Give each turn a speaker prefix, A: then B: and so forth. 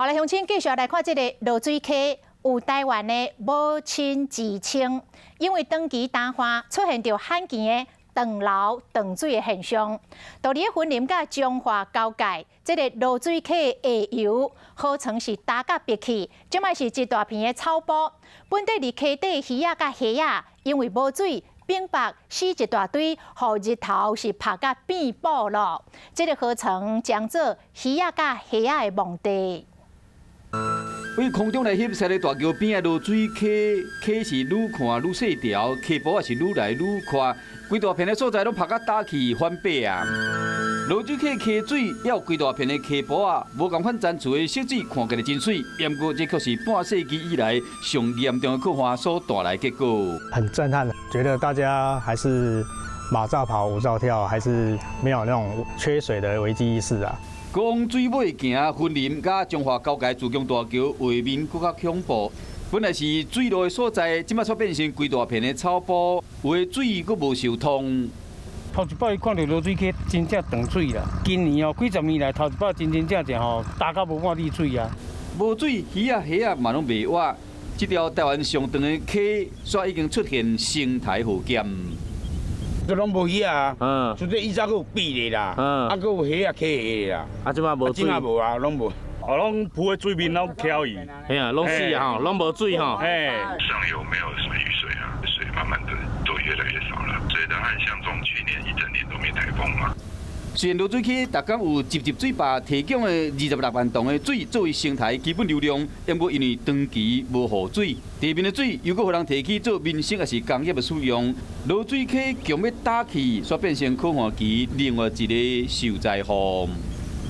A: 好來，鄉親繼續來看這個濁水溪，有台灣的母親之稱，因為長期乾旱出現著罕見的斷流斷水的現象。佇咧雲林佮彰化交界，這個濁水溪下游河床是焦甲白去，這擺是一大片的草埔。本底佇溪底魚仔佮蝦仔，因為無水，冰白死一大堆，予日頭是曬甲變薄咯。這個河床將做魚仔佮蝦仔的墓地。
B: 對空中來翕，三里大橋邊的濁水溪，溪是愈看愈細條，溪埔也是愈來愈寬，規大片的所在攏曬甲焦去反白啊！濁水溪溪水，猶有規大片的溪埔啊，無仝款層次的色水看起來真媠，毋過這卻是半世紀以來上嚴重的洘旱所帶來結果。
C: 很震撼，覺得大家還是馬照跑，舞照跳，還是沒有那種缺水的危機意識啊。
B: 講水尾行，雲林佮彰化交界自強大橋畫面閣較恐怖。本來是水路的所在，這擺卻變成規大片的草埔，有的水閣無受通。
D: 頭一擺看著濁水溪真正斷水啦！今年哦，幾十年來頭一擺真真正正吼，焦甲無半滴水啊！
B: 無水，魚仔蝦仔嘛攏袂活。這條台灣上長的溪，煞已經出現生態禍險。
E: 這攏無魚啊，除非以前閣有鱉的啦，啊，閣有蝦仔溪蝦啦，
F: 啊，這擺無水，
E: 這擺無啊，攏無。
G: 哦，攏浮佇水面攏飄去，
F: 嘿啊，攏死啊吼，攏無水吼。
G: 嘿。
H: 上游沒有什麼雨水啊，水慢慢的都越來越少了。所以大漢像這種去年一整年都沒颱風嘛。
B: 雖然濁水溪逐工有集集水壩提供的26萬噸的水作為生態基本流量，毋過因為長期無雨水，地面的水又閣予人提去做民生抑是工業的使用，濁水溪強欲焦去，煞變成洘旱期另外一个受災戶。